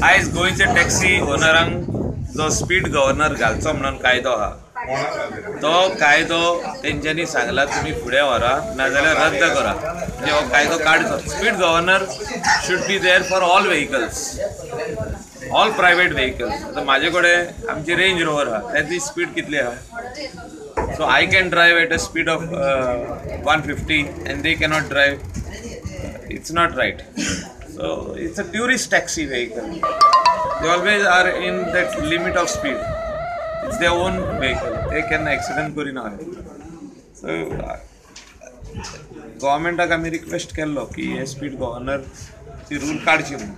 आयज गोंयचे टॅक्सी ओनरांक जो स्पीड गव्हर्नर घालचो म्हणून कायदो आहा तो कायदो तेंच्यांनी सांगला तुमी फुडें व्हरा नाजाल्यार रद्द करा, म्हणजे हो कायदो काडचो. Speed governor should be there for all vehicles, all private vehicles. आतां म्हाजे कडेन आमची रेंज रोवर आहा, तेजी स्पीड कितली आहा? So I can drive at a speed of 150 and they cannot drive. It's not right. So it's a tourist taxi vehicle. They always are in that limit of speed. It's their own vehicle. They can accident karina. So government आमी request केल्लो की हे speed governor ती rule काडची म्हणून,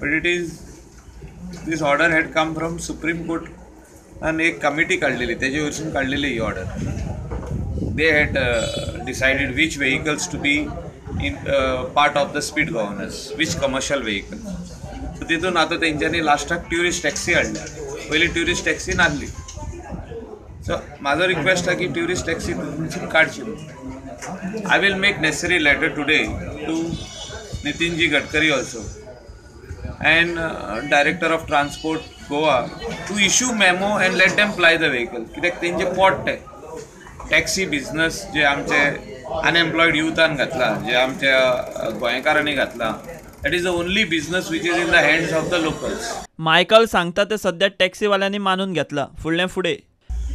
but it is this order had come from Supreme Court आनी एक committee काडलेली तेजे वरसून काडलेली ही order. They had decided which vehicles to be in part of the speed governors, which commercial vehicles. So तितून आतां तेंच्यांनी लास्टाक ट्युरिस्ट टॅक्सी हाडल्या, पयलीं ट्युरिस्ट टॅक्सी नासली. सो म्हाजो रिक्वेस्ट आहा की ट्युरिस्ट टॅक्सी तितूनसून काडची म्हणून. I will make necessary letter today to Nitinji Gadkari also and director of transport Goa to issue memo and let them ply the vehicle. कित्याक तेंचे पोट ते टॅक्सी बिझनस जे आमचे अनएम्प्लॉयड युथान घातला, जे आमच्या गोंयकारांनी घातला, that is the only business which is in the hands of the locals. Michael सांगता ते सध्या टॅक्सीवाल्यांनी मानून घेतला, फुडलें फुडें.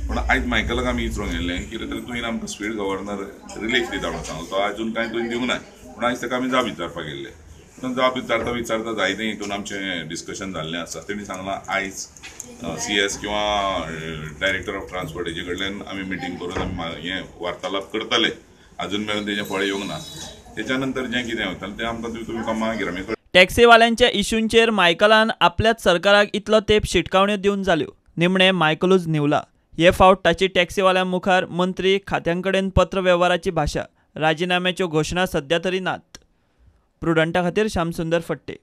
पूण आयज मायकलाक आमी विचारूंक गेल्लें कितें तरी तुवें आमकां स्पीड गव्हर्नर रिलीफ दिता म्हणून सांगलो, तो आजून कांय तुवें दिवंक ना. पूण आयज ताका आमी जाप विचारपाक गेल्ले, जाप विचारता विचारता जायतें हितून आमचें डिस्कशन जाल्लें आसा. तेणी सांगलां आयज CS किंवा डायरेक्टर ऑफ ट्रान्सपोर्ट हेजे कडल्यान आमी मिटींग करून आमी हें वार्तालाप करतले. अजून मेरेन तेजें फळ येवंक ना. तेच्या नंतर जें कितें वतालें तें आमकां तुमी मागीर आमी. टॅक्सीवाल्यांच्या इश्यूंचेर मायकलान आपल्याच सरकाराक इतलो तेंप शिटकावण्यो दिवन जाल्यो, निमणें मायकलूच न्हिवला. हे फावट ताची टॅक्सीवाल्यां मुखार मंत्री खात्यांकडेन पत्र वेव्हाराची भाशा, राजिनाम्याच्यो घोशणा सध्या तरी नात. प्रुडंटा खातीर श्यामसुंदर फट्टे.